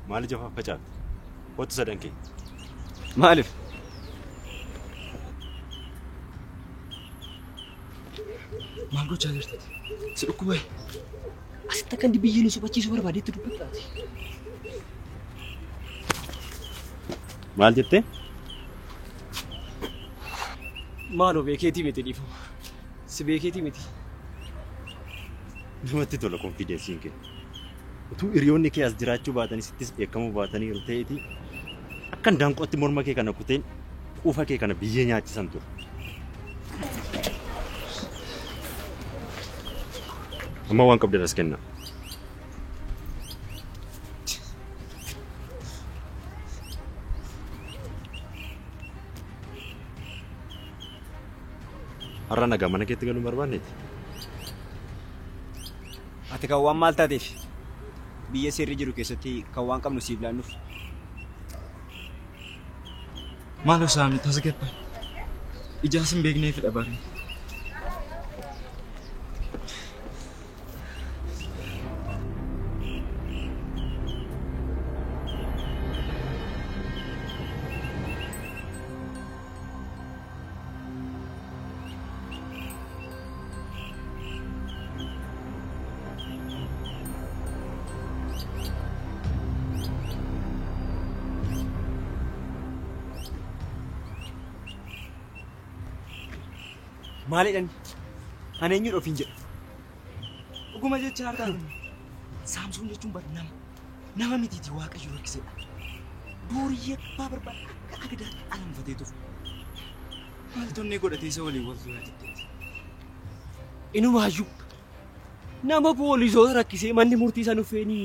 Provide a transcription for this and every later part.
Maal ija faffacaafte? Kottu sadan kee. Maaliif? Maal gochaa jirti? Si dhukkubee? Asitti akka inni biyyi nu suphachiisuu barbaadetti dubbattaati. Maal jettee? Maaloo beekeetii miti dhiifama. Si beekeetii miti. Namatti tola konfiidensiin kee. Utuu hiriyoonni kee as jiraachuu baatanii sittis dheekkamuu baataniiru ta'eeti akka daanqootti morma kee kana kuteen quufa kee kana biyyee nyaachisan ture. Amma waan qabdan as kenna. Har'a nagaa mana keetti galuu hin barbaanneeti? Ati kan waan maal taateef biyya seerri jiru keessatti kan waan qabnu siif laannuuf. Maaloo Saami tasgabbaa'e. Ijaas hin beekneefidha bari. Maalidhaan? Ani eenyudha ofiin jedha. Dhuguma jecha harkaa kun Saamsoon jechuun bar nama. Nama mitiiti Waaqayyo rakkisedha. Duuriyyee abbaa barbaade akka agadaatti alanfatee tufu. Maaltu inni godhatee isa waliin wal fuudhaa jetteeti? Inumaayyuu nama poolisoota rakkisee manni murtii isa nuffeenii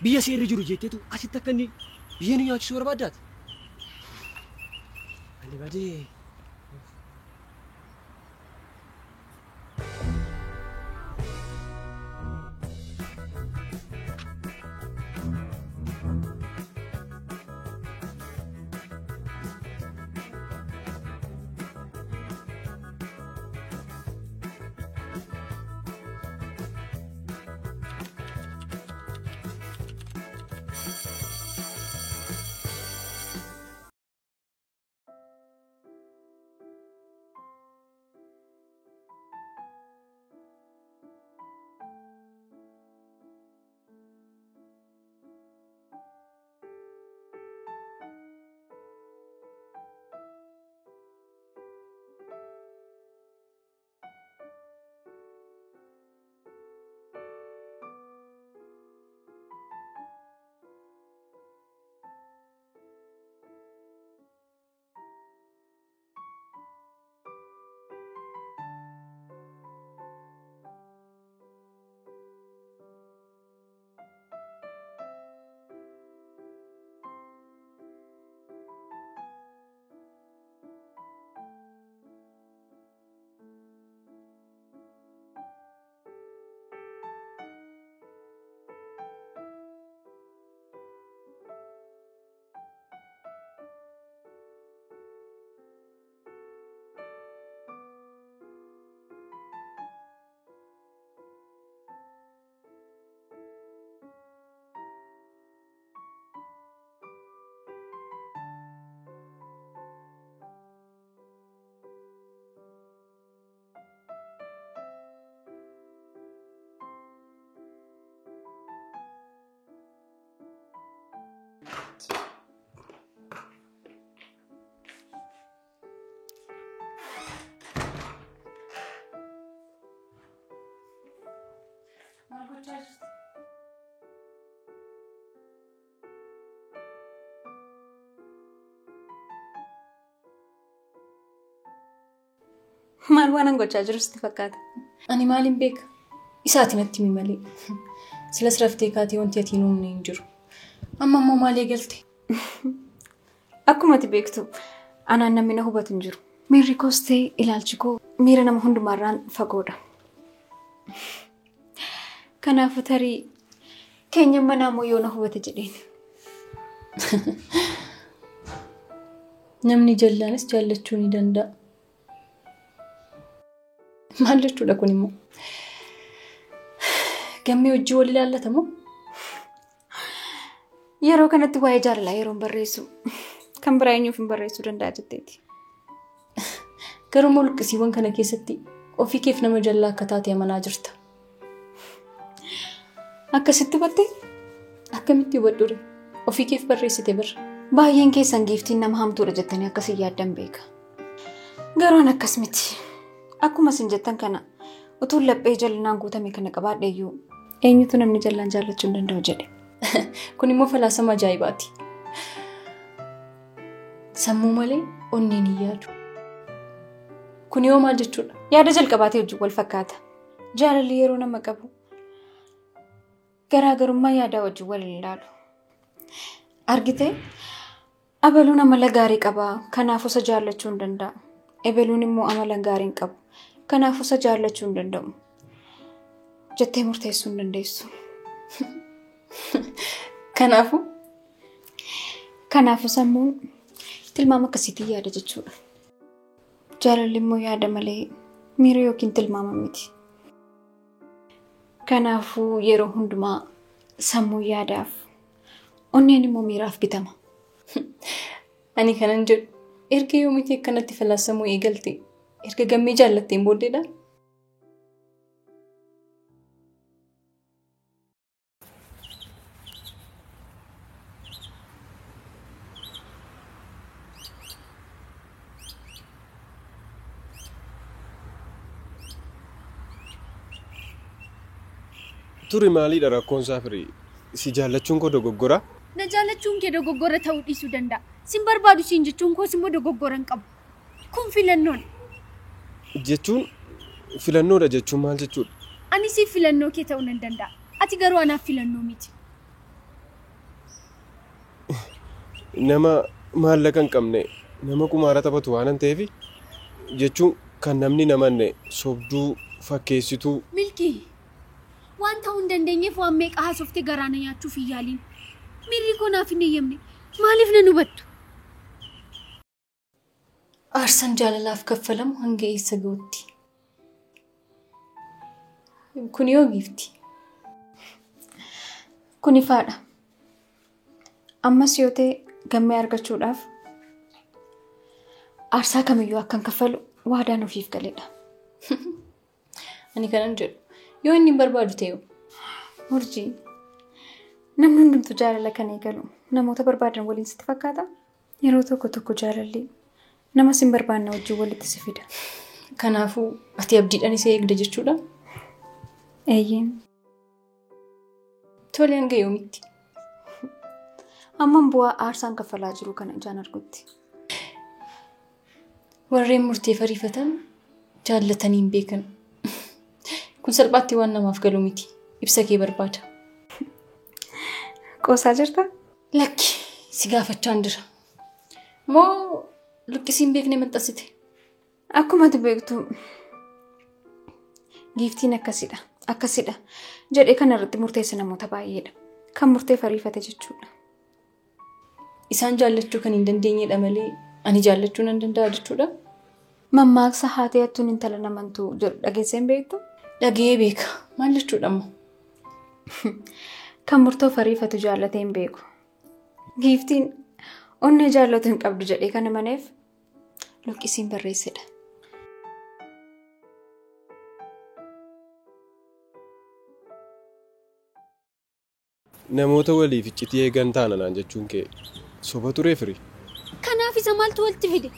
biyya seerri jiru jetteetu asitti akka inni biyya nu nyaachisuu barbaaddaati. Ani badee. Maal gochaa jirti? Maal waan an gochaa jiru sitti fakkaata? Ani maaliin beeka? Isaati natti himi malee. Silas raftee kaatee wanti ati hin uumne hin jiru. Amma immoo maal eegalte? Akkuma ati beektu anaan namni na hubatu hin jiru. Miirri koos ta'e ilaalchi koo miira nama hundumaarraan fagoodha. Kanaafuu tarii keenya manaa immoo yoo na hubate jedheen. Namni jallaanis jaallachuu ni danda'a. Maal jechuudha kun immoo? Gammee hojii wal ilaallata moo? Yeroo kanatti waa'ee jaalalaa yeroon barreessu kan biraa eenyuuf hin barreessuu danda'a jetteeti. Garuu immoo luqqisiiwwan kana keessatti ofii keef nama jallaa akka taate amanaa jirta. Akkasitti hubatte? Akkamitti hubadhu ree? Ofii keef barreessite birra. Baay'een keessan giiftiin nama hamtuudha jettanii akkasii yaaddan beeka. Garuu an akkas miti. Akkuma isin jettan kana utuu laphee jallinaan guutame kana qabaadhe iyyuu eenyutu namni jallaan jaallachuu hin danda'u jedhe. Kun immoo falaasama ajaa'ibaati. Sammuu malee onneen hin yaadu. Kun yoo maal jechuudha? Yaada jalqabaatee wajjin wal fakkaata. Jaalalli yeroo nama qabu garaagarummaa yaadaa wajjin wal hin ilaalu. Argitee abaluun amala gaarii qaba kanaaf isa jaallachuu hin danda'u. Ebeluun immoo amala gaarii hin qabu kanaaf isa jaallachuu hin danda'u. Jettee murteessuu hin dandeessu. Kanaafuu? Kanaafuu sammuun tilmaama akkasiitiin yaada jechuudha. Jaalalli immoo yaada malee miira yookiin tilmaama miti. Kanaafuu yeroo hundumaa sammuu yaadaaf onneen immoo miiraaf bitama. Ani kanan jedhu erga yoomitii akkanatti falaasamuu eegalte erga gammee jaallatteen booddeedha. Turi maaliidha rakkoon isaa firii? Si jaallachuun koo dogoggora? Na jaallachuun kee dogoggora ta'uu dhiisuu danda'a. Sin barbaadu siin jechuun koos immoo dogoggora hin qabu. Kun filannoodha. Jechuun filannoodha jechuun maal jechuudha? Ani siif filannoo kee ta'uu nan danda'a. Ati garuu anaaf filannoo miti. Nama maallaqa hin qabne nama qumaara taphatu waan hin ta'eef jechuun kan namni namanne sobduu fakkeessituu. Milkii waan ta'uu hin dandeenyeef waan meeqa haasoftee garaa na nyaachuuf hin yaaliin. Miirri koo naaf hin eeyyamne. Maaliif na hubattu? Aarsaan jaalalaaf kaffalamu hanga eessa ga'utti? Kun yoo giifti? Kun ifaadha. Ammas yoo ta'e gammee argachuudhaaf aarsaa kamiyyuu akkan kaffalu waadaan ofiif galedha. Ani kanan jedhu yoo inni hin barbaadu ta'e Urjii, namni hundumtuu jaalala kan eegalu namoota barbaadan waliin sitti fakkaata? Yeroo tokko tokko jaalalli nama sin barbaanne wajjin walitti si fida. Kanaafuu ati abdiidhaan isa eegda jechuudha? Eeyyeen. Tole hanga yoomitti? Amman bu'aa aarsaan kaffalaa jiru kana ijaan argutti. Warreen murteef ariifatan jaallatanii hin beekan. Kun salphaatti waan namaaf galu miti. Ibsa kee barbaada. Qoosaa jirta? Lakki si gaafachaan jira. Moo luqqisii hin beekne maxxansite? Akkuma ati beektu giiftiin akkasidha akkasidha jedhee kana irratti murteessa namoota baay'eedha. Kan murteef ariifate jechuudha. Isaan jaallachuu kan hin dandeenyedha malee ani jaallachuu nan danda'a jechuudha. Mammaaksa haatee hattuun intala namantuu jedhu dhageessee hin beektu? Dhaga'ee beeka. Maal jechuudha ammoo? Kan murtoof ariifatu jaallatee hin beeku. Giiftiin onnee jaallatu hin qabdu jedhee kana maneef luqqisiin barreessedha. Namoota waliif iccitii eegan taana naan jechuun kee soba turee firii? Kanaaf isa maaltu walitti fide?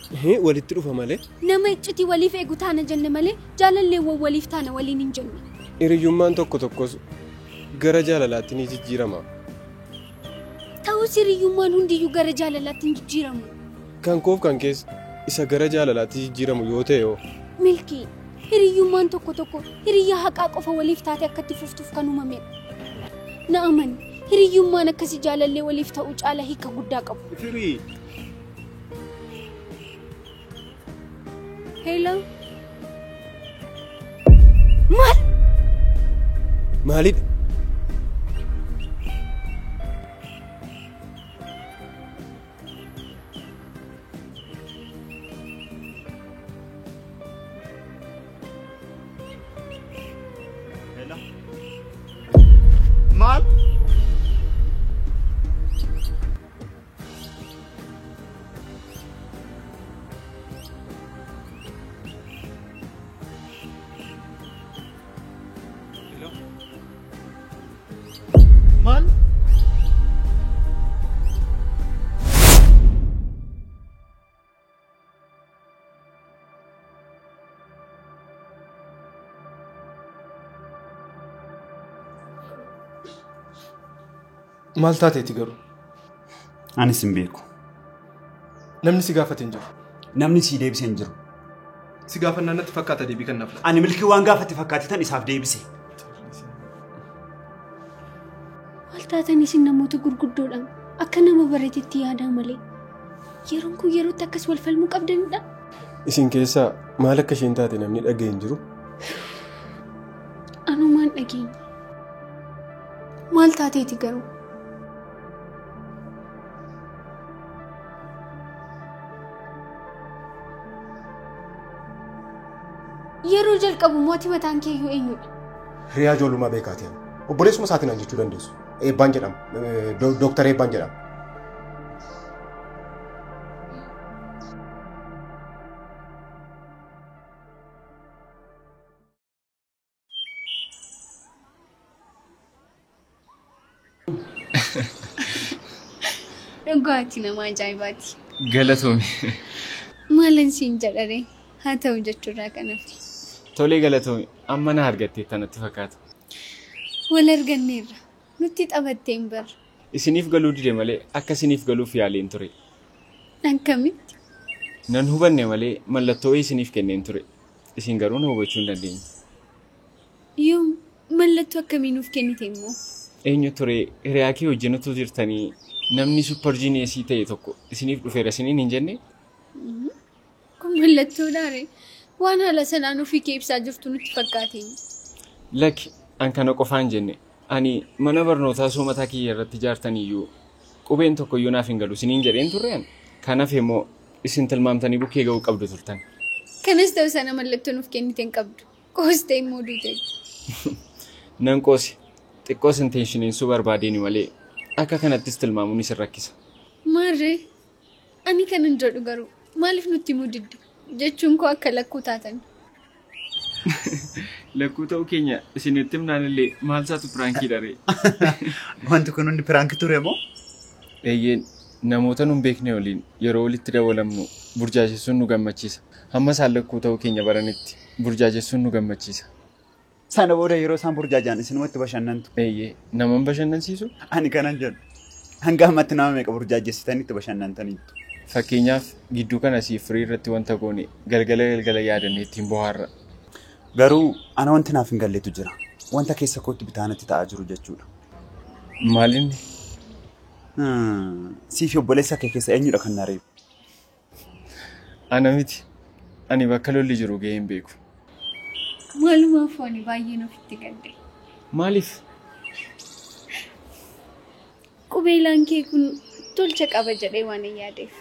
Walitti dhufa malee. Nama iccitii waliif eegu taana jenne malee jaalalleewwan waliif taana waliin hin jenne. Hiriyyummaan tokko tokkos gara jaalalaatti ni jijjiirama. Ta'us hiriyyummaan hundiyyuu gara jaalalaatti hin jijjiiramu. Kan koof kan keessa isa gara jaalalaatti jijjiiramu yoo ta'e hoo? Milkii, hiriyyummaan tokko tokko hiriyyaa haqaa qofa waliif taate akka itti fuftuuf kan uumamedha. Na amani, hiriyyummaan akkasii jaalallee waliif ta'uu caala hiika guddaa qabu. Firii. Hello. Maal? Maalidha? Hello. Maal? Maal? Maal taateeti garuu? Anis hin beeku. Namni si gaafate hin jiru. Namni si deebise hin jiru. Si gaafannaan natti fakkaata deebii kan naaf laata. Ani milkii waan gaafate fakkaate tan isaaf deebise. Maal taatan isin namoota gurguddoodhaan akka nama baratetti yaadaa malee yeroon kun yerootti akkas wal falmuu qabdanidha. Isin keessaa maal akka isheen taate namni dhaga'e hin jiru? Anumaan dhageenya. Maal taateeti garuu? Yeroo jalqabu mootii mataan kee iyyuu eenyudha? Hiriyaa ijoollummaa beekaati. Obboleessuma isaatiin jechuu dandeessu. Eebbaan jedhama. Dooktar Eebbaan jedhama. Dhugaatii nama ajaa'ibaati. Galatoomi. Maalan siin jedharee haa ta'u jechuurraa kanaaf. Tolee galatoomi. Amma na argattee tanatti fakkaata. Wal arganneerra. Nutti taphattee hin barra. Isiniif galuu dide malee akka isiniif galuuf yaaleen ture. Akkamitti? Nan hubanne malee mallattoo isiniif kenneen ture. Isin garuu na hubachuu hin dandeenye. Yoo mallattoo akkamii nuuf kennite immoo? Eenyu ture hiriyaa kee wajjin utuu jirtanii namni super geniusii ta'e tokko isiniif dhufeera isiniin hin jenne? Kun mallattoodhaare. Waan haala sanaan ofii kee ibsaa jirtu nutti fakkaate. Lakki an kana qofaan jenne. Ani mana barnootaa soo mataa kiyya irratti ijaartaniyyuu qubeen tokko iyyuu naaf hin galu isiniin jedheen turre. Kanaaf immoo isin tilmaamtanii bukkee ga'uu qabdu turtan. Kanas ta'u sana mallattoo nuuf kennite hin qabdu. Qoostee immoo duute. Nan qoose. Xiqqoos intenshiniinsuu barbaadeen malee akka kanattis tilmaamuun isin rakkisa. Maarree ani kanan jedhu garuu maaliif nutti himuu didde jechuun koo akka lakkuu taatan. Lakkuu ta'uu keenya isinitti himnaan illee maal isaatu piraankii dharee? Wanti kun hundi piraankii ture moo? Eeyyeen namoota nun beekne waliin yeroo walitti dabalamnu burjaajessuun nu gammachiisa. Hamma isaan lakkuu ta'uu keenya baranitti burjaajessuun nu gammachiisa. Sana booda yeroo isaan burjaajaan isinumatti bashannantu. Eeyyee naman bashannansiisu? Ani kanan jedhu hanga ammatti nama meeqa burjaajessitanii itti bashannantaniitu. Fakkeenyaaf gidduu kana siif firii irratti wanta goone galgala galgala yaadannee ittiin bohaarra. Garuu ana wanti naaf hin galleetu jira. Wanta keessa kootti bitaanatti ta'aa jiru jechuudha. Maalinni? Siif obboleessa kee keessa eenyudha kan na reebu? Ana miti. Ani bakka lolli jiru ga'ee hin beeku. Maalumaaf ani baay'een ofitti gadde. Maaliif? Qubeelaan kee kun tolcha qaba jedhee waan hin yaadeef.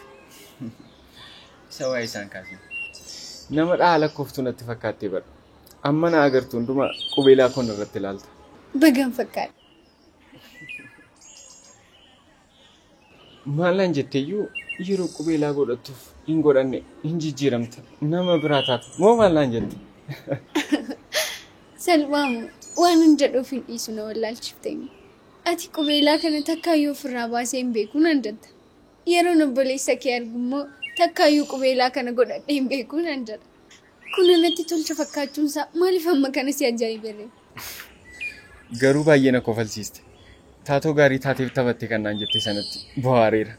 Isa waa'ee isaan kaasee. Nama dhaha lakkooftuu natti fakkaattee badha. Amma na agartu hundumaa qubeelaa koon irratti ilaalta. Bagan fakkaata. Maalaan jetteeyyuu yeroo qubeelaa godhattuuf hin godhanne hin jijjiiramta. Nama biraa taata. Moo maalaan jette? Salphaamu waan hin jedhuuf hin dhiisu na wallaalchiftee. Ati qubeelaa kana takkaayyuu ofirraa baasee hin beeku nan jetta. Yeroon obboleessa kee argu immoo takkaayyuu qubeelaa kana godhadhee hin beeku nan jedha. Kun anatti tolcha fakkaachuunsaa maaliif amma kana si ajaa'ibere? Garuu baay'ee na kofalsiiste. Taatoo gaarii taateef taphatte kan naan jette sanatti bohaareera.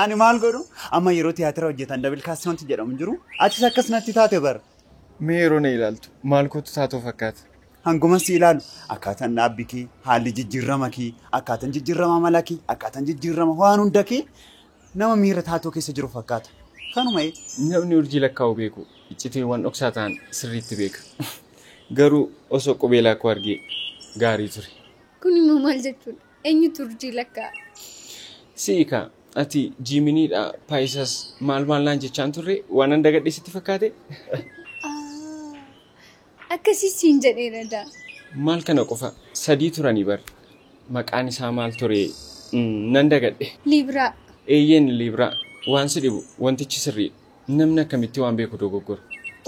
Ani maal godhu? Amma yeroo tiyaatira hojjetan double castii wanti jedhamu jiru. Atis akkas natti taate bara. Mee yeroo na ilaaltu maal kootu taatoo fakkaata? Hanguma si ilaalu akkaataan dhaabbii kee, haalli jijjiirama kee, akkaataan jijjiirama amala kee, akkaataan jijjiirama waan hunda kee nama miira taatoo keessa jiru fakkaata. Kanuma namni urjii lakkaa'u beeku iccitiiwwan dhoksaa ta'an sirriitti beeka. Garuu osoo qubeelaa koo argee gaarii ture. Kun immoo maal jechuudha? Eenyutu urjii lakkaa'a? Si'i ati jiiminiidha paayisas maal maal naan jechaan turre waan an dagadhe sitti fakkaate? Akkasii siin jedheera daa. Maal kana qofa sadii turanii bar. Maqaan isaa maal ture nan dagadhe. Liibraa. Eeyyeen liibraa. Waan si dhibu wantichi sirriidha. Namni akkamitti waan beeku dogoggora.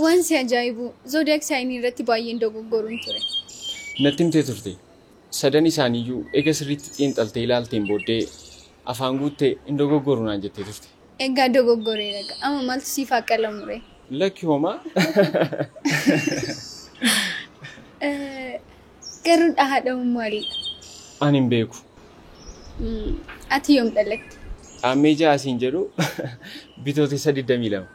Waan si ajaa'ibu zoodiyaak saayinii irratti baay'een dogoggoruun ture. Natti himtee turte. Sadan isaaniiyyuu eega sirriitti xiinxaltee ilaalteen booddee afaan guuttee hin dogoggoru naan jettee turte. Egaa dogoggoreera. Amma maaltu siif haa qalamu ree? Lakki homaa. Garuu dhahaadhamuun maalidha? Ani hin beeku. Ati yoom dhalatte? Qaammee 6 siin jedhu bitootessa 22.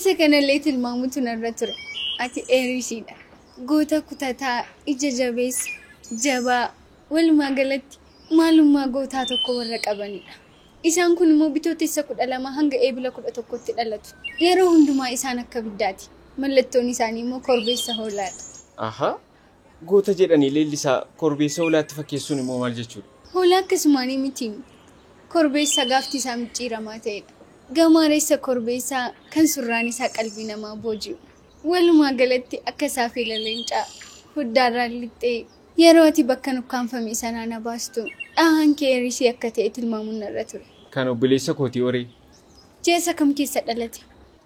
Isa kanallee tilmaamutu narra ture. Ati Eerisiidha. Goota kutataa, ija jabeessa, jabaa, walumaa galatti maalummaa gootaa tokko warra qabanidha. Isaan kun immoo bitootessa 12 hanga eebila 11tti dhalatu. Yeroo hundumaa isaan akka biddaati. Mallattoon isaanii immoo korbeessa hoolaadha. Ahaa. Goota jedhanii leellisaa korbeessa hoolaatti fakkeessuun immoo maal jechuudha? Hoolaa akkasumaanii miti. Korbeessa gaafti isaa micciiramaa ta'edha. Gamaareessa korbeessaa kan surraan isaa qalbii namaa booji'u. Walumaa galatti akka isaa fi leencaa foddaarraan lixxee yeroo ati bakka nukkaanfame sanaa na baastu dhahaan kee Eerisii akka ta'e tilmaamuun narra ture. Kan obboleessa kootii horee. Jeessa kam keessa dhalate?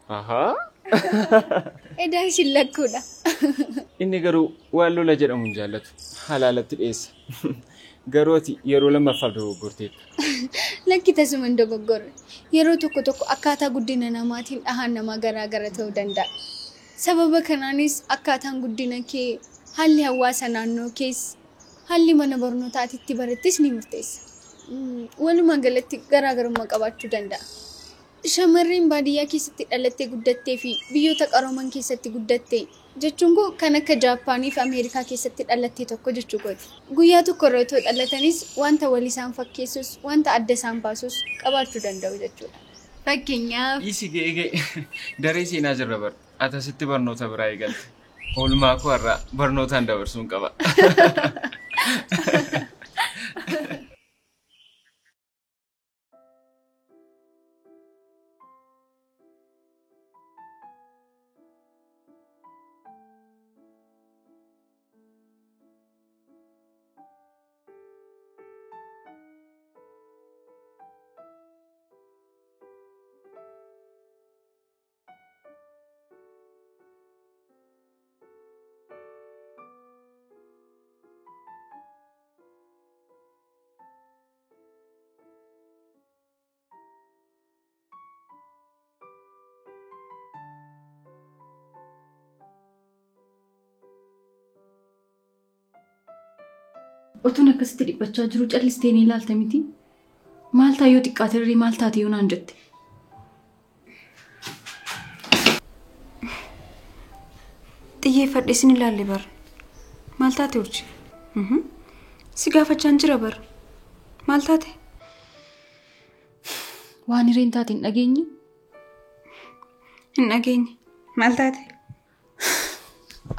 Ahaa. Edaa isin lakkuudha. Inni garuu waan lola jedhamu hin jaallatu. Halaalatti dhiyeessa. Garuu ati yeroo lammaffaaf dogoggorteetta. Lakki tasuma hin dogoggorre. Yeroo tokko tokko akkaataa guddina namaatiin dhahaan namaa garaa gara ta'uu danda'a. Sababa kanaanis akkaataan guddina kee, haalli hawaasa naannoo kees, haalli mana barnootaa ati itti barattis ni murteessa. Walumaa galatti garaagarummaa qabaachuu danda'a. Shamarreen baadiyyaa keessatti dhalattee guddattee fi biyyoota qarooman keessatti guddatte jechuun koo kan akka Jaappaanii fi Ameerikaa keessatti dhalatte tokko jechuu kooti. Guyyaa tokko irra otoo dhalatanis wanta wal isaan fakkeessus, wanta adda isaan baasus qabaachuu danda'u jechuudha. Fakkeenyaaf. Dhiisi ga'ee ga'e daree seenaa jirra bara. Ati asitti barnoota biraa eegalte. Oolmaa koo har'aa barnootaan dabarsuun qaba. Otuun akkasitti dhiphachaa jiru callistee ni ilaalta miti? Maal ta'a yoo xiqqaate irree maal taate yoo naan jette? Xiyyeeffadhee sin ilaalle bara. Maal taate Urji? Si gaafachaan jira bara. Maal taate? Waan hireen taate hin dhageenye? Hin dhageenye. Maal taate?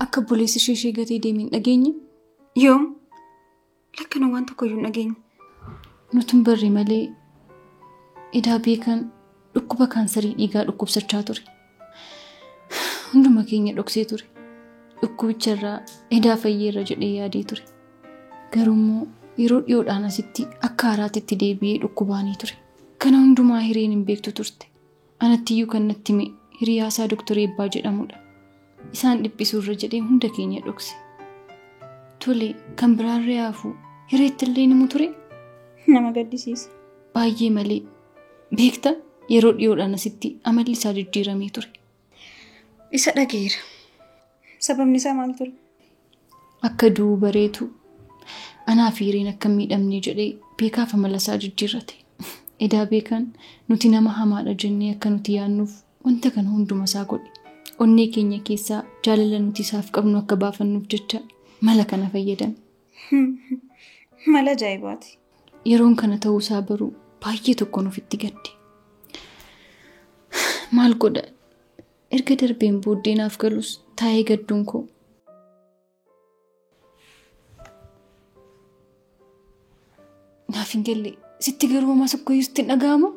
Akka obboleessi ishee ishee gatee deeme hin dhageenye? Yoom? Lakkana waan tokkoyyuu hin dhageenye. Nuti hin barre malee edaa beekan dhukkuba kaansarii dhiigaa dhukkubsachaa ture. Hunduma keenya dhoksee ture. Dhukkubicha irraa edaa fayyeerra jedhee yaadee ture. Garuu immoo yeroo dhiyoodhaan asitti akka haaraatti deebi'ee dhukkubaanii ture. Kana hundumaa hireen hin beektu turte. Anattiyyuu kan natti hime hiriyaasaa Dooktar Eebbaa jedhamudha. Isaan dhiphisuurra jedhee hunda keenya dhokse. Tole kan biraarree hafu hireetti illee nimu ture? Nama gaddisiisa. Baay'ee malee beekta yeroo dhiyoodhaan asitti amalli isaa jijjiiramee ture. Isa dhageera. Sababni isaa maal ture? Akka du'u bareetu anaa fi hireen akka hin miidhamne jedhee beekaaf amala isaa jijjiirrate. Edaa beekan nuti nama hamaadha jennee akka nuti yaadnuuf wanta kana hunduma isaa godhe. Onnee keenya keessaa jaalala nuti isaaf qabnu akka baafannuuf jecha mala kana fayyadame. Mala ajaa'ibaati. Yeroon kana ta'uu isaa baruu baay'ee tokkoon ofitti gadde. Maal godha? Erga darbeen booddee naaf galus taa'ee gadduun koo. Naaf hin galle sitti garuu homaa tokkoyyuu sitti hin dhaga'amu?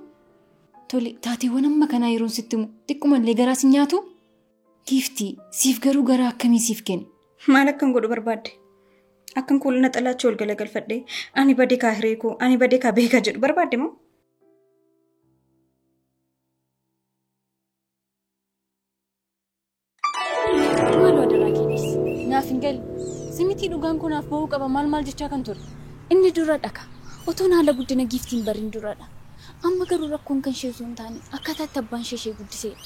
Tole taateewwan amma kanaa yeroon sitti himu xiqqumallee garaa si nyaatu? Giiftii siif garuu garaa akkamii siif kenne? Maal akkan godhu barbaadde? Akkan kuulina xalaachii ol galagalfadhee ani badee kaa hiree koo ani badee kaa beekaa jedhu barbaadde moo? Maaloo adaraa keenyas naaf hin galle Simitii dhugaan kunaaf ba'uu qaba maal maal jechaa kan ture. Inni dura dhaka. Otoon haala guddina giiftiin bariin duradha. Amma garuu rakkoon kan ishee osoo hin taane akkaataa itti abbaan ishee guddiseedha.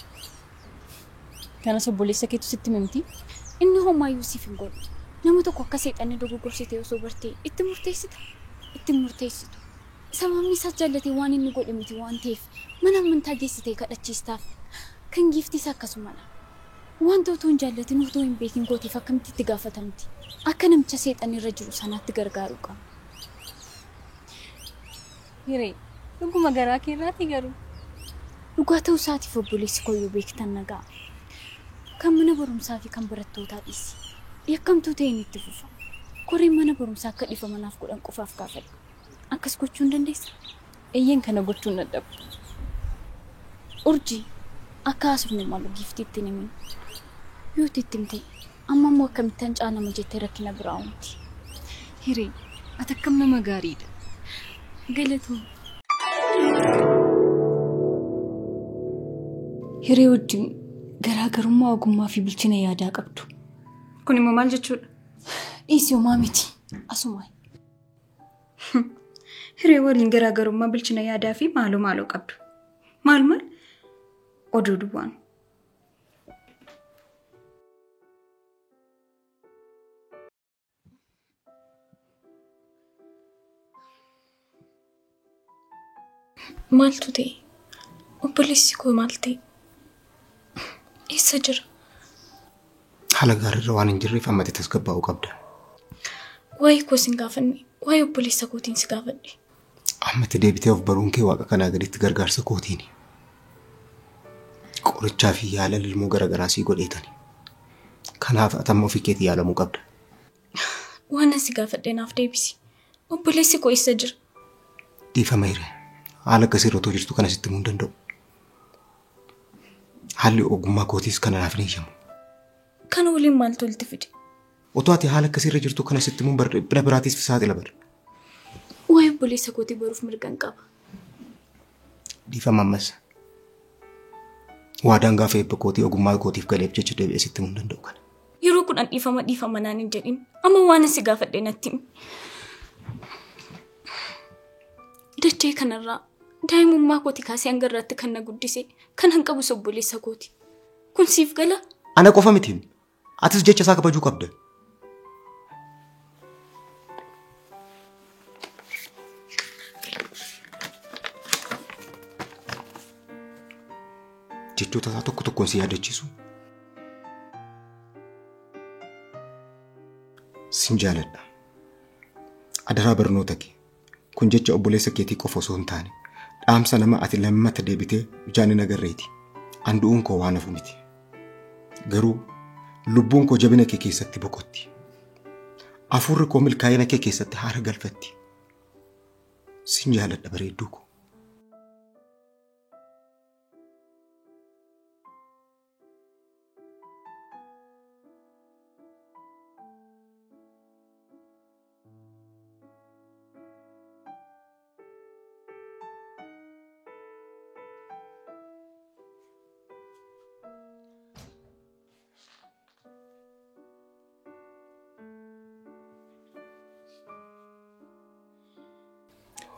Kanas obboleessa keetu sitti himti? Inni homaayyuu siif hin godhu. Nama tokko akka seexanni dogoggorsi ta'e osoo bartee itti murteessita. Itti murteessitu. Sababni isaas jaallatee waan inni godhe miti waan ta'eef mana amantaa geessitee kadhachiistaaf. Kan giiftiis akkasumadha. Wanta otoo hin jaallatin otoo hin beekin gooteef akkamitti itti gaafatamti? Akka namicha seexanni irra jiru sanaatti gargaaruu qaba. Hiree, dhuguma garaa kee irraati garuu. Dhugaa ta'uu isaatiif obboleessi koo yoo beektan nagaa. Kan mana barumsaa fi kan barattootaa dhiisi. Yakkamtuu ta'een itti fufa. Koreen mana barumsaa akka dhiifama naaf godhan qofaaf gaafadha. Akkas gochuu hin dandeessaa? Eeyyeen kana gochuun dadhabu. Urjii, akka haasofne malu giiftiitti hin himin. Yoo itti himte amma immoo akkamittan caalama jettee rakkina biraa uumti. Hiree, ati akkam nama gaariidha. Galatoomi. Hiree wajjin garaagarummaa ogummaa fi bilchina yaadaa qabdu. Kun immoo maal jechuudha? Dhiisi homaa miti. Asuma. Hiree waliin garaagarummaa bilchina yaadaa fi maaloo maaloo qabdu. Maal maal? Oduu duwwaan. Maaltu ta'e? Obboleessi koo maal ta'e? Eessa jira? Haala gaariirra waan hin jirreef ammatti tasgabbaa'uu qabda. Waa'ee koo sin gaafanne, waa'ee obboleessa kootiin si gaafadhe. Ammatti deebitee of baruun kee waaqa kanaa gaditti gargaarsa kootiini. Qorichaa fi yaala lilmoo garaagaraa sii godheetani. Kanaaf ati amma ofii keetii yaalamuu qabda. Waan asi gaafadhe naaf deebisi. Obboleessi koo eessa jira? Dhiifama hiree. Haala akkasii irra otoo jirtu kana sitti himuu hin danda'u. Haalli ogummaa kootiis kana naaf hin eeyyamu. Kana waliin maaltu walitti fide? Otoo ati haala akkasii irra jirtu kana sitti himuun bar dhiphina biraatiif saaxila bar. Waa'ee obboleessa kootii baruuf mirga hin qaba. Dhiifama ammas. Waadaan gaafa eebba kootii ogummaa kootiif galeef jecha deebi'ee sitti himuu hin danda'u kana. Yeroo kudhan dhiifama dhiifama naan hin jedhin. Amma waan asi gaafadhe natti himi. Dachee kanarraa daa'imummaa kooti kaasee hanga irraatti kan na guddise kan hanqabus obboleessa kooti. Kun siif gala? Ana qofa miti. Atis jecha isaa kabajuu qabda. Jechoota isaa tokko tokkoon si yaadachiisu. Sin jaaladha. Adaraa barnoota kee. Kun jecha obboleessa keetii qofa osoo hin taane dhaamsa nama ati lammata deebitee ijaan hin agarreeti. An du'uun koo waan hafu miti. Garuu lubbuun koo jabina kee keessatti boqotti. Hafuurri koo milkaa'ina kee keessatti haara galfatti. Sin jaaladha bareedduu koo.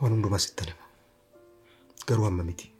Waan hundumaa sitti hima. Garuu amma miti.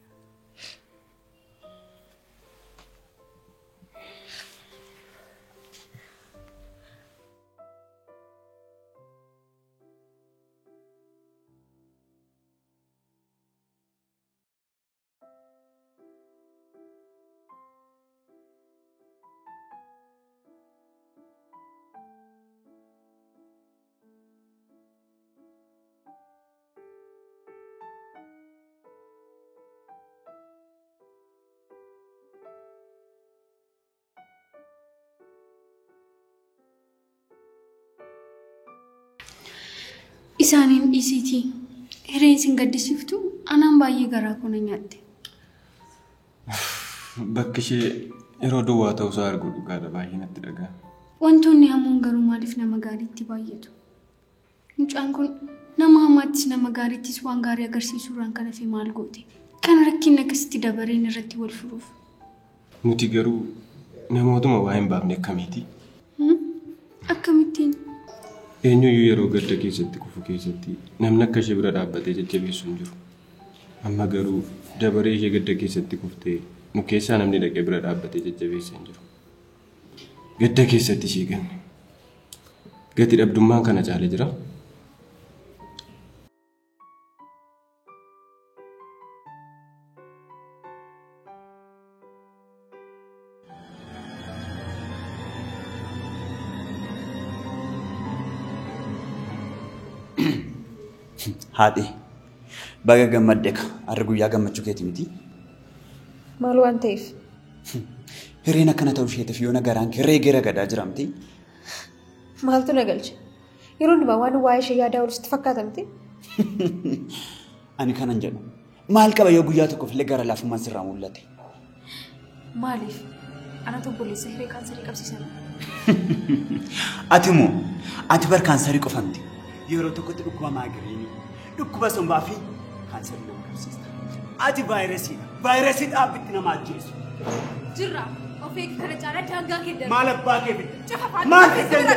Isaaniin dhiisiitii hireen isin gaddisiiftu anaan baay'ee garaa koo na nyaatte. Bakki ishee yeroo duwwaa ta'uusaa argu dhugaadha baay'ee natti dhaga'ama. Wantoonni hamoon garuu maaliif nama gaariitti baay'atu? Mucaan kun nama hamaattis nama gaariittis waan gaarii agarsiisuurraan kan hafe maal goote? Kan rakkinni akkasitti dabareen irratti wal furuuf. Nuti garuu namootuma waa hin baafne akkamiiti? Akkamittiin? Eenyuyyuu yeroo gadda keessatti kufu keessatti namni akka ishee bira dhaabbatee jajjabeessu hin jiru. Amma garuu dabaree ishee gadda keessatti kuftee nu keessaa namni dhaqee bira dhaabbatee jajjabeessa hin jiru. Gadda keessatti ishee ganne. Gati dhabdummaan kana caalee jira. Haadhi, baga gammadde ka har'a guyyaa gammachuu keeti miti. Maal waan ta'eef? Hireen akkana ta'uu isheetiif yoona garaan kee reegee ragadaa jira miti. Maaltu na galche? Yeroo hundumaa waan waa'ee ishee yaadaa oolu sitti fakkaata miti? Ani kanan jedhu maal qaba yoo guyyaa tokkoof illee gara laafummaan sirraa mul'ate? Maaliif? Anatu obboleessa hiree kaansarii qabsiisan. Ati immoo ati bar kaansarii qofa miti. Yeroo tokkotti dhukkuba maagiriinii, dhukkuba sombaa fi kaansarii nama qabsiista. Ati vaayirasiidha. Vaayirasii dhaabbitti nama ajjeesu. Jirra. Of eegi kana caalaa daangaa kee darbe. Maal abbaa kee fidda? Cufa Maal fidda?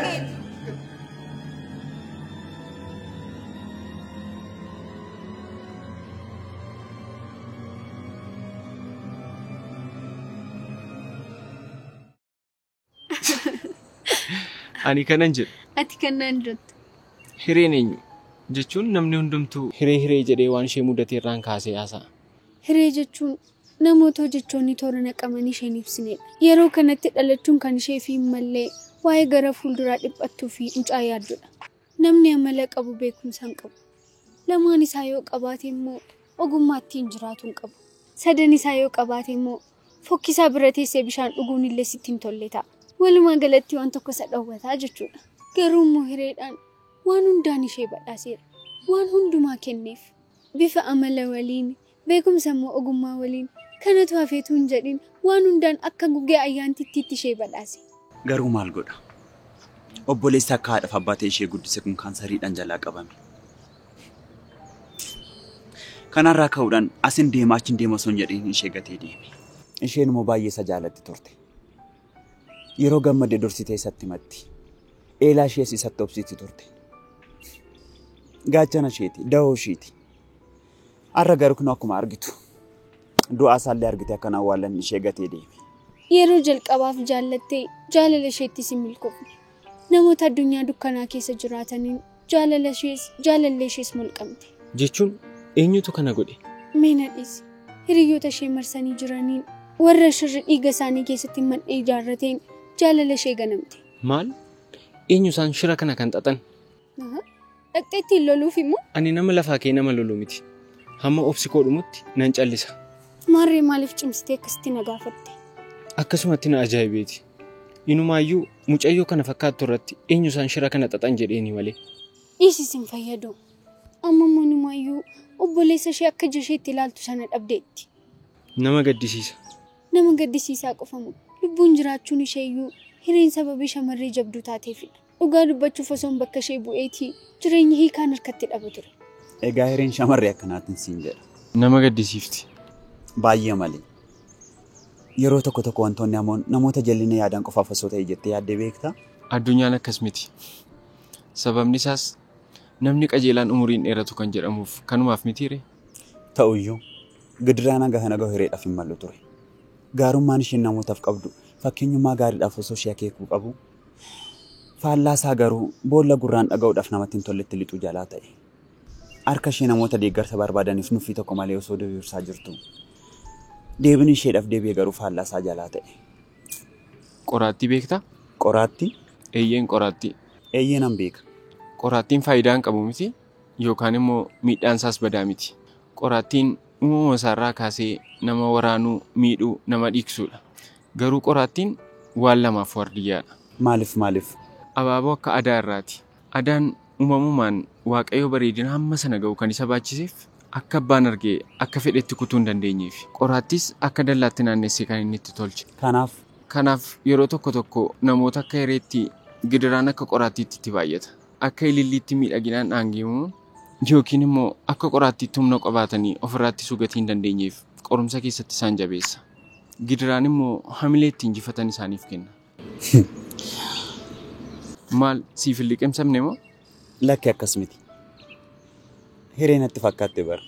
Ani kanan jedhu. Ati kanaan jettu. Hireen eenyu jechuun namni hundumtuu hiree hiree jedhee waan ishee mudate irraan kaasee haasa'a. Hiree jechuun namoota hojjechoonni toora naqamanii isheen ibsinedha. Yeroo kanatti dhalachuun kan ishee fi mallee waa'ee gara fuulduraa dhiphattuu fi mucaa yaaddudha. Namni amala qabu beekumsa hin qabu. Lamaan isaa yoo qabaate immoo ogummaa ittiin jiraatu hin qabu. Sadan isaa yoo qabaate immoo fokkisaa bira teessee bishaan dhuguun illee sitti hin tolle ta'a. Walumaa galatti waan tokko isa dhowwataa jechuudha. Garuu immoo hireedhaan waan hundaan ishee badhaaseera. Waan hundumaa kenneef. Bifa amala waliin, beekumsa immoo ogummaa waliin, kanatu hafeetu hin jedhin waan hundaan akka gugee ayyaantittiitti ishee badhaase. Garuu maal godha? Obboleessi akka haadhaaf abbaa ta'e ishee guddise kun kaansariidhaan jalaa qabame. Kanarraa ka'uudhaan asin deema achiin deema osoo hin jedhin ishee gatee deeme. Isheen immoo baay'ee isa jaalatti turte. Yeroo gammadde dursitee isatti himatti. Eelaa ishees isatti obsiisti turte. Gaachana isheeti, dahoo isheeti. Har'a garuu kun akkuma argitu du'aa isaallee argite akkan awwaalan ishee gatee deeme. Yeroo jalqabaaf jaallattee jaalala isheettis hin milkoofne. Namoota addunyaa dukkanaa keessa jiraataniin jaalala ishees jaalallee ishees mulqamte. Jechuun eenyutu kana godhe? Mee na dhiisi. Hiriyoota ishee marsanii jiraniin warra shirri dhiiga isaanii keessatti mandhee ijaarrateen jaalala ishee ganamte. Maal? Eenyu isaan shira kana kan xaxan? Dhaqxee ittiin loluuf immoo? Ani nama lafaa kee nama lolu miti. Hamma obsi koo dhumutti nan callisa. Maarree maaliif cimsitee akkasitti na gaafatte? Akkasumatti na ajaa'ibeeti. Inumaayyuu mucayyoo kana fakkaattu irratti eenyu isaan shira kana xaxan jedheeni malee. Dhiisis hin fayyadu. Amma immoo inumaayyuu obboleessa ishee akka ija isheetti ilaaltu sana dhabdeetti. Nama gaddisiisa. Nama gaddisiisaa qofamu. Lubbuun jiraachuun ishee iyyuu hireen sababii shamarree jabduu taateefidha. Dhugaa dubbachuuf osoo bakka ishee bu'eetii jireenyi hiikaan harkatti dhabu ture. Egaa hireen shamarree akkanaatiin siin jedha. Nama gaddisiifti. Baay'ee malee. Yeroo tokko tokko wantoonni hamoon namoota jal'ina yaadan qofaaf osoo ta'e jettee yaaddee beektaa? Addunyaan akkas miti. Sababni isaas namni qajeelaan umuriin dheeratu kan jedhamuuf kanumaaf mitiire. Ta'uyyuu gidiraan hanga kana gahu hireedhaaf hin mallu ture. Gaarummaan isheen namootaaf qabdu fakkeenyummaa gaariidhaaf osoo ishee akeekuu qabu. Faallaa isaa garuu boolla gurraan dhaga'uudhaaf namatti hin tolletti lixuu jalaa ta'e. Harka ishee namoota deeggarsa barbaadaniif nuffii tokko malee osoo diriirsaa jirtu. Deebiin isheedhaaf deebi'ee garuu faallaa isaa jalaa ta'e. Qoraattii beektaa? Qoraattii? Eeyyeen qoraattii. Eeyyee nan beeka. Qoraattiin faayidaa hin qabu miti yookaan immoo miidhaan isaas badaa miti. Qoraattiin uumama isaarraa kaasee nama waraanuu, miidhuu, nama dhiigsuudha. Garuu qoraattiin waan lamaaf waardiyyaadha. Maaliif maaliif? Abaaboo akka adaa irraati. Adaan uumamumaan waaqayyo bareedina hamma sana ga'u kan isa baachiseef akka abbaan argee akka fedhetti kutuu hin dandeenyeef. Qoraattis akka dallaatti naannessee kan inni itti tolche. Kanaaf? Kanaaf yeroo tokko tokko namoota akka hireetti gidiraan akka qoraattiitti itti baay'ata. Akka ililliitti miidhaginaan dhaangeemuun yookiin immoo akka qoraattiitti humna qabaatanii ofirraa ittisuu gatii hin dandeenyeef qorumsa keessatti isaan jabeessa. Gidiraan immoo hamilee itti injifatan isaaniif kenna. Maal siif hin liqimsamne moo? Lakki akkas miti. Hiree natti fakkaatte bara.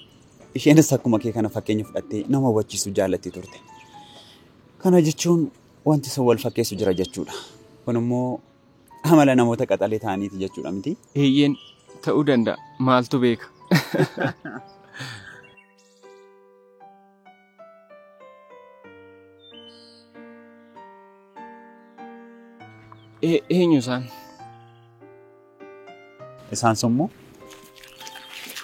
Isheenis akkuma kee kana fakkeenya fudhattee nama hubachiisuu jaallatti turte. Kana jechuun wanti sun wal fakkeessu jira jechuudha. Kun immoo amala namoota qaxalee ta'aniiti jechuudha miti? Eeyyeen ta'uu danda'a. Maaltu beeka? Eenyu isaan? Isaan sun moo?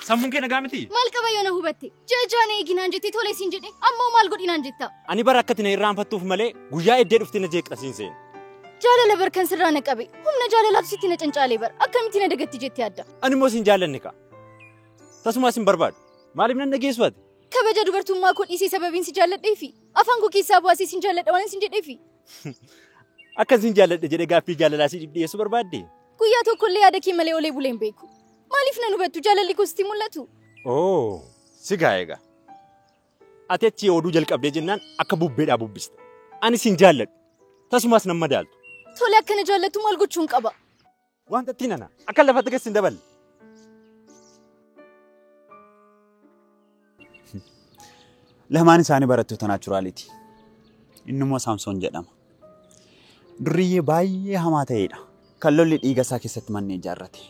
Sammuun kee nagaa miti? Maal qaba yoo na hubatte? Ji'a ja'aan eeginaan jettee tole siin jedhe ammoo maal godhinaan jetta? Ani bara akkati na irraanfattuuf malee guyyaa eddee dhuftee na jeeqxa siin seene. Jaalala bar kan sirraa na qabe humna jaalalaaf sitti na cancaalee bar akkamitti na dagatti jettee adda? Ani immoo siin jaallanne ka'a. Tasumas hin barbaadu. Maaliif nan dhageessu ati? Kabaja dubartummaa koo dhiisee sababiin si jaalladheefi afaan koo keessaa baasee siin jaalladha waan siin jedheefi. Akka siin jaalladhe jedhee gaaffii jaalalaa si dhiyeessuu barbaadde? Guyyaa tokkollee yaada kee malee olee bulee hin beeku. Maaliif nan hubattu jaalalli koo sitti mul'atu? Oo, si gaa egaa. Ati achi oduu jalqabdee jennaan akka bubbeedhaa bubbista. Ani siin jaalladhu. Tasumas nan madaaltu. Tole akkana jaallattu maal gochuun qaba? Wanta ittiin ana akka lafatti gadi hin daballe. Lamaan isaanii barattoota naachuraaliiti. Inni immoo Saamsoon jedhama. Durriyyee baay'ee hamaa ta'edha. Kan lolli dhiiga isaa keessatti manneen ijaarrate.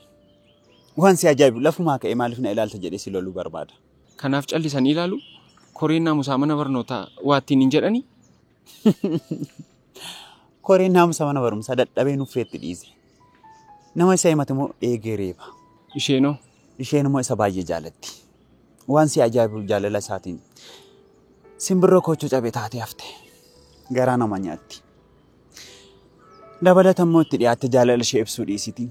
Waan si ajaa'ibu lafumaa ka'ee maaliif na ilaalta jedhee si loluu barbaada. Kanaaf callisanii ilaalu koreen naamusaa mana barnootaa waa ittiin hin jedhanii? Koreen naamusa mana barumsaa dadhabee nuffeetti dhiise. Nama isa himate immoo eegee reeba. Isheenoo? Isheen immoo isa baay'ee jaalatti. Waan si ajaa'ibu jaalala isaatiin simbirroo koochoo cabee taatee hafte. Garaa nama nyaatti. Dabalata immoo itti dhiyaatte jaalala ishee ibsuu dhiisiti.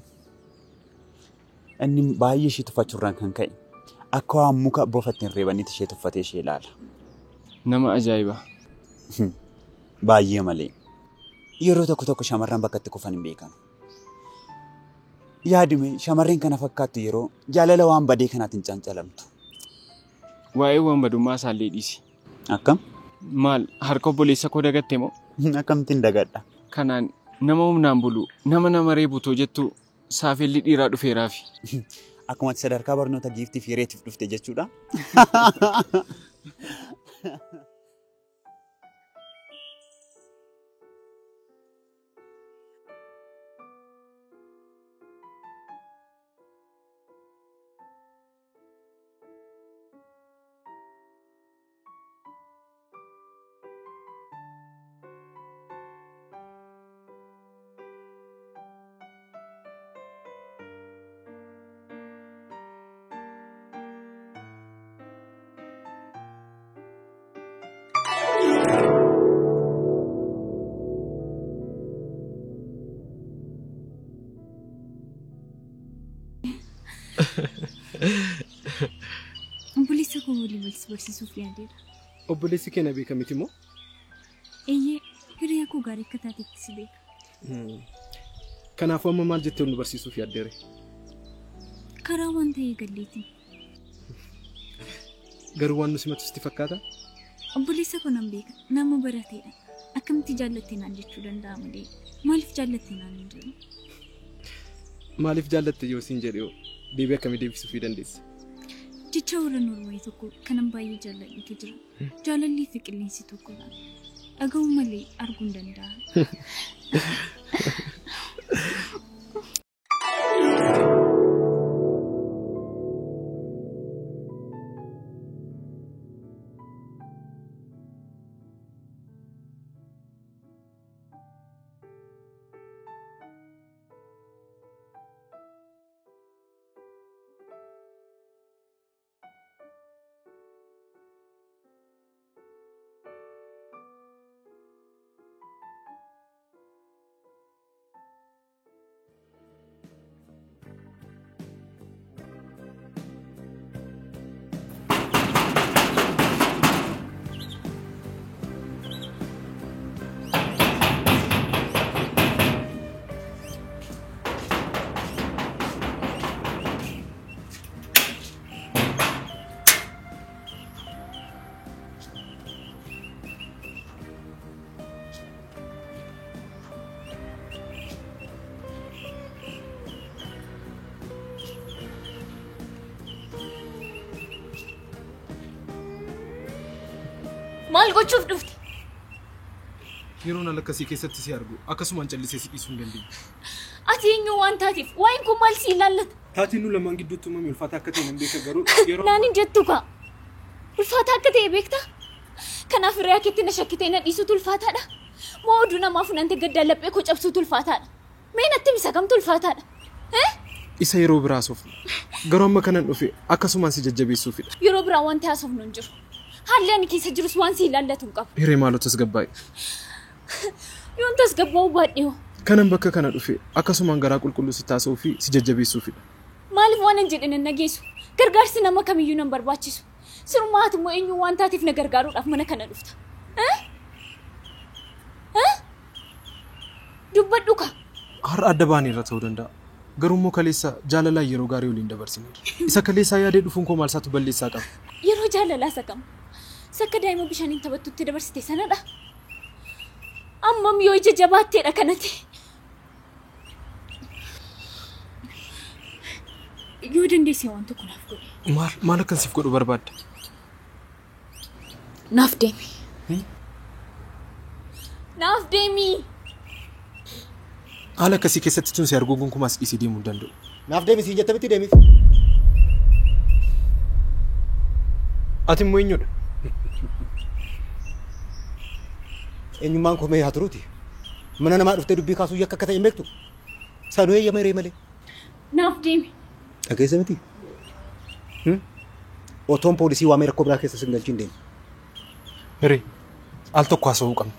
Inni baay'ee ishee tuffachuurraan kan ka'e akka waan muka bofatti hin reebanitti ishee tuffatee ishee ilaala. Nama ajaa'iba. Baay'ee malee. Yeroo tokko tokko shamarran bakka itti kufan hin beekan. Yaadime shamarreen kana fakkaattu yeroo jaalala waan badee kanaatiin cancalamtu. Waa'ee waan badummaa isaallee dhiisi. Akkam? Maal harka obboleessa koo dagatte moo? Akkamittiin dagadha? Kanaan nama humnaan bulu nama nama reebu jettu saafelli dhiiraa dhufeeraafi. Akkuma ati sadarkaa barnoota giiftii fi hireetiif dhufte jechuudha. Obboleessa koo waliin wal barsiisuuf yaadeera. Obboleessi kee na beeka miti moo? Eeyyee, hiriyaa koo gaarii akka taatetti si beeka. Kanaafuu amma maal jettee nu barsiisuuf yaaddeere? Karaa waan ta'ee galleetiin. Garuu waan nu simatu sitti fakkaata? Obboleessa koo nan beeka. Nama barateedha. Akkamitti jaallatte naan jechuu danda'a malee maaliif jaallatte naan hin jedhu? Maaliif jaallatte yoo siin jedhe deebii akkamii deebisuufii dandeessa? Jecha warra Noorwayi tokko kanan baay'ee jaalladhutu jira. Jaalallii fi qilleensi tokkodha. Dhaga'uu malee arguu hin danda'an. Maal gochuuf dhufte? Yeroon ala akkasii keessatti si argu akkasumaan callisee si dhiisuu hin dandeenye. Ati eenyu waan taateef waa'een kun maal si ilaallata? Taatiin nu lamaan gidduutti uumame ulfaataa akka ta'e nan beeka garuu yeroo Naan hin jettu kaa. Ulfaataa akka ta'e beektaa? Kanaaf hiriyaa keetti na shakkitee na dhiisuutu ulfaataadha. Moo oduu namaa funaantee gaddaan laphee koo cabsuutu ulfaataadha. Mee natti himi isa kamtu ulfaataadha? Isa yeroo biraa haasofna. Garuu amma kanan dhufe akkasumaan si jajjabeessuufidha. Yeroo biraa wanti haasofnu hin jiru. Haalli ani keessa jirus waan si ilaallatu hin qabu. Hiree maaloo tasgabbaa'e. Yoon tasgabbaa'uu baadhe hoo? Kanan bakka kana dhufe akkasumaan garaa qulqulluu si taasisuu fi si jajjabeessuufidha. Maaliif waan hin jedhe nan dhageessu? Gargaarsi nama kamiyyuu nan barbaachisu. Sirumaa ati immoo eenyu waan taateef na gargaaruudhaaf mana kana dhufta. Dubbadhu kaa. Har'a adda baaneerra ta'uu danda'a. Garuu immoo kaleessa jaalalaan yeroo gaarii waliin dabarsineerra. Isa kaleessaa yaadee dhufuun koo maal isaatu balleessaa qaba? Yeroo jaalalaa isa kam? Isa akka daa'ima bishaaniin taphattutti dabarsite sanadha. Ammam yoo ija jabaatteedha kanati. Yoo dandeesse waan tokko naaf godhi. Maal maal akkan siif godhu barbaadda? Naaf deemi. Naaf deemi. Haala akkasii keessatti tun si arguu gonkumaa si dhiisee deemuu hin danda'u. Naaf deemi siin jette miti deemiif. Ati immoo eenyudha? Eenyummaan koo mee haa turuuti. Mana namaa dhuftee dubbii kaasuu yakka akka ta'e hin beektu. Sanuu eeyyama hiree malee. Naaf deemi. Dhageessa miti? Otoon poolisii waamee rakkoo biraa keessa sin galchiin deemi. Hiree al tokko haasa'uu qabna.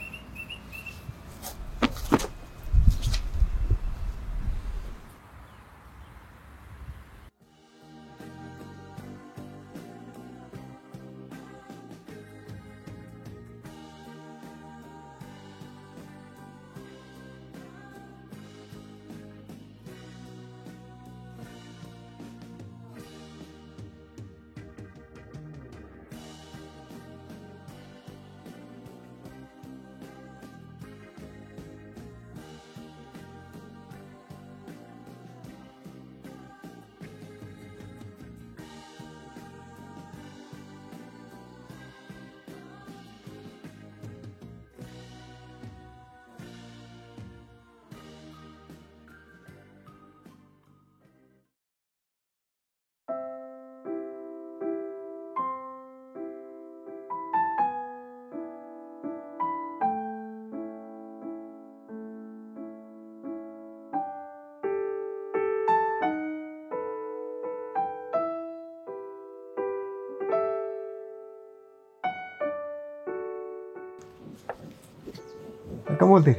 Akkam oolte?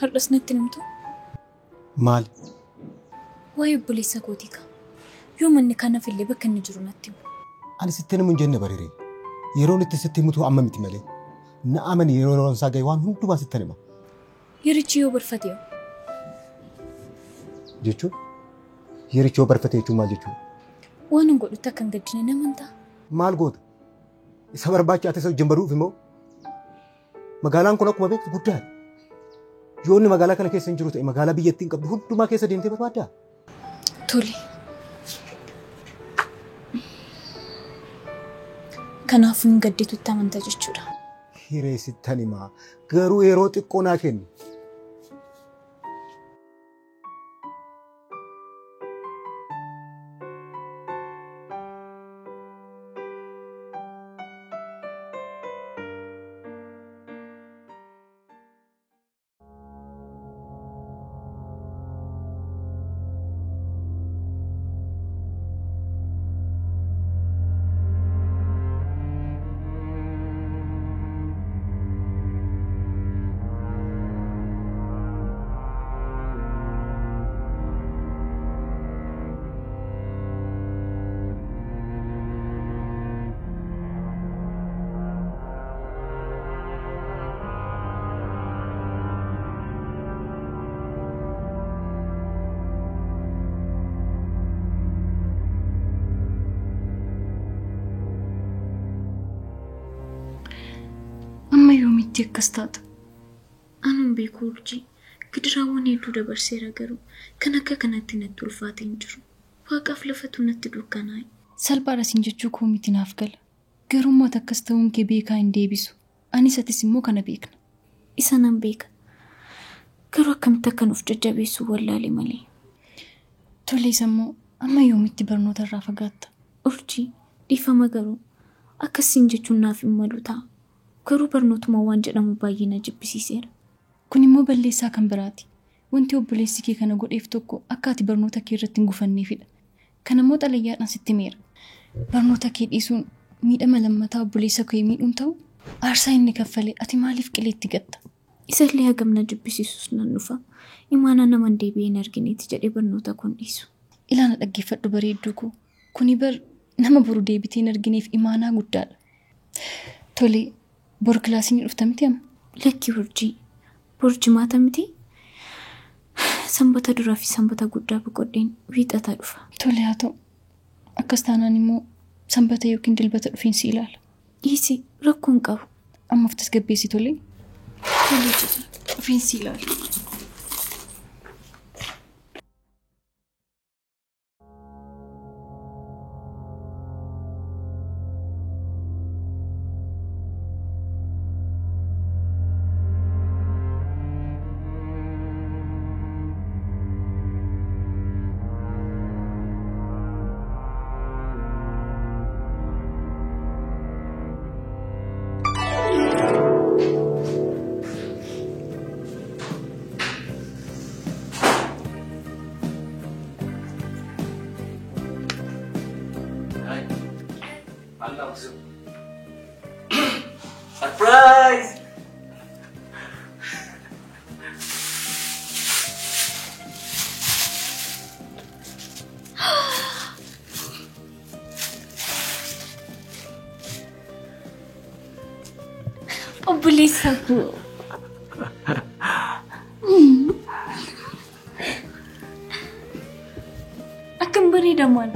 Har'as natti himtu? Maali? Waa'ee obboleessa kootii kaa. Yoo manni kanaaf illee bakka inni jiru natti himu. Ani sitti himu hin jenne bareeree. Yeroon itti sitti himutu amma miti malee. Na amani yeroo yeroon isaa gahe waan hundumaa sitti hima. Yerichi yoo barfate hoo? Jechuun? Yerichi yoo barfate jechuun maal jechuudha? Waan hin godhutti akka hin gaddine na amantaa? Maal goota? Isa barbaacha ati isa wajjin baduuf immoo? Magaalaan kun akkuma beektu guddaadha. Yoo inni magaalaa kana keessa hin jiru ta'e magaalaa biyyattiin qabdu hundumaa keessa deemtee barbaaddaa? Tole. Kanaafuu hin gadditutti amanta jechuudha. Hiree sittan himaa. Garuu yeroo xiqqoo naa kenni. Amma yoomitti akkas taata? Anuun beeku urjii. Gidiraawwan hedduu dabarseera garuu kan akka kanatti natti ulfaatee hin jiru. Waaqaaf lafatu natti dukkanaa'e. Salphaadha siin jechuu koo miti naaf gala. Garuu immoo akkas ta'uun kee beekaa hin deebisu. Anis atis immoo kana beekna. Isa nan beeka. Garuu akkamitti akka nuuf jajjabeessu wallaale malee. Tole isa immoo amma yoomitti barnoota irraa fagaatta? Urjii dhiifama garuu akkasiin jechuun naaf hin malu ta'a. Garuu barnootuma waan jedhamu baay'ee na jibbisiiseera. Kun immoo balleessaa kan biraati. Wanti obboleessi kee kana godheef tokko akka ati barnoota kee irratti hin gufanneefidha. Kana immoo xalayyaadhaan sitti himeera. Barnoota kee dhiisuun miidhama lammataa obboleessa kee miidhuun ta'u aarsaa inni kaffale ati maaliif qileetti gatta? Isallee hagam na jibbisiisus nan dhufa. Imaanaa naman deebi'ee hin argineeti jedhee barnoota kun dhiisu. Ilaana dhaggeeffadhu bareedduu koo. Kuni bar nama boru deebitee hin argineef imaanaa guddaadha. Tole boru kilaasii ni dhufta miti amma? Lakki Urjii. Boru jimaata miti? Sanbata duraa fi sanbata guddaa boqodheen wiixataa dhufa. Tole haa ta'u. Akkas taanaan immoo sanbata yookiin dilbata dhufiin si ilaala. Dhiisi rakkoo hin qabu. Amma of tasgabbeessi tole. Tole jedhe. Dhufiin si ilaala. Surprise! Obboleessa koo. Akkam bareeda maal?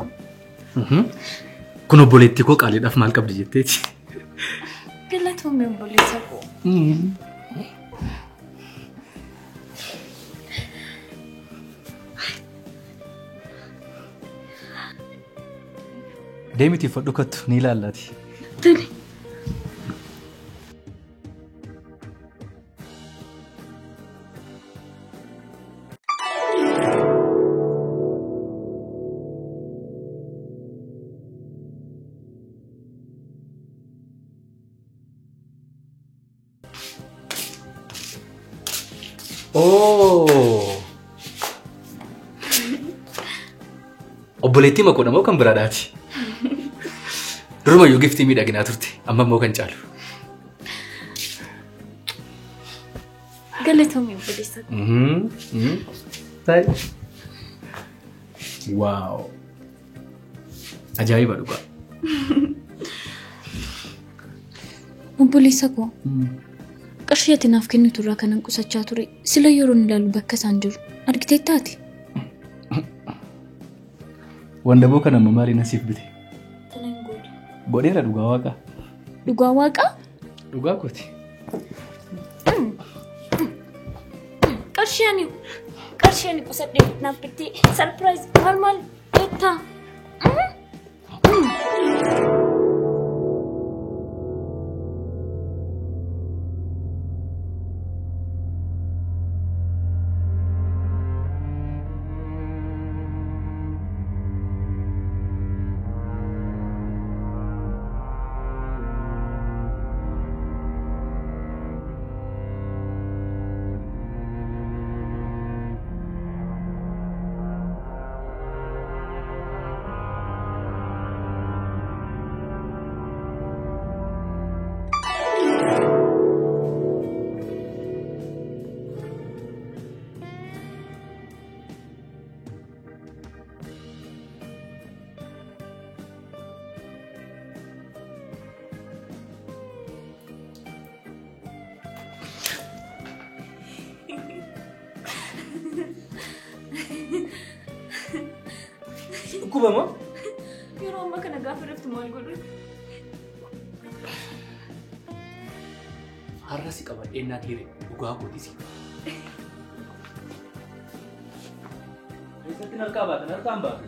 Kun obboleettii koo qaaliidhaaf maal qabdi jetteeti? Galatoomii obboleessa koo. Deemiti uffadhu kottu ni ilaallati. Tole. Oh. Obboleettii makoodha moo kan biraadhaati? Durumayyuu giftii miidhaginaa turte, amma immoo kan caalu. Galatoomii obboleessa koo. Waaw. Ajaa'iba dhugaa. Obboleessa koo. Qarshii ati naaf kennitu irraa kanan qusachaa ture sila yeroon ilaalu bakka isaan jiru argiteettaati. Wandaboo kana amma maaliin asiif bite? Godheera dhugaa waaqaa. Dhugaa waaqaa? Dhugaa kooti. Qarshii ani qusadhee naaf bittee sarpiraayiz maal maal jettaa? Dhukkuba moo? Yeroo ammaa kana gaafa raftu maal godhu? Har'a si qabadhee naan hire dhugaa kooti si. Eessatti harkaa baatan harkaan baatu?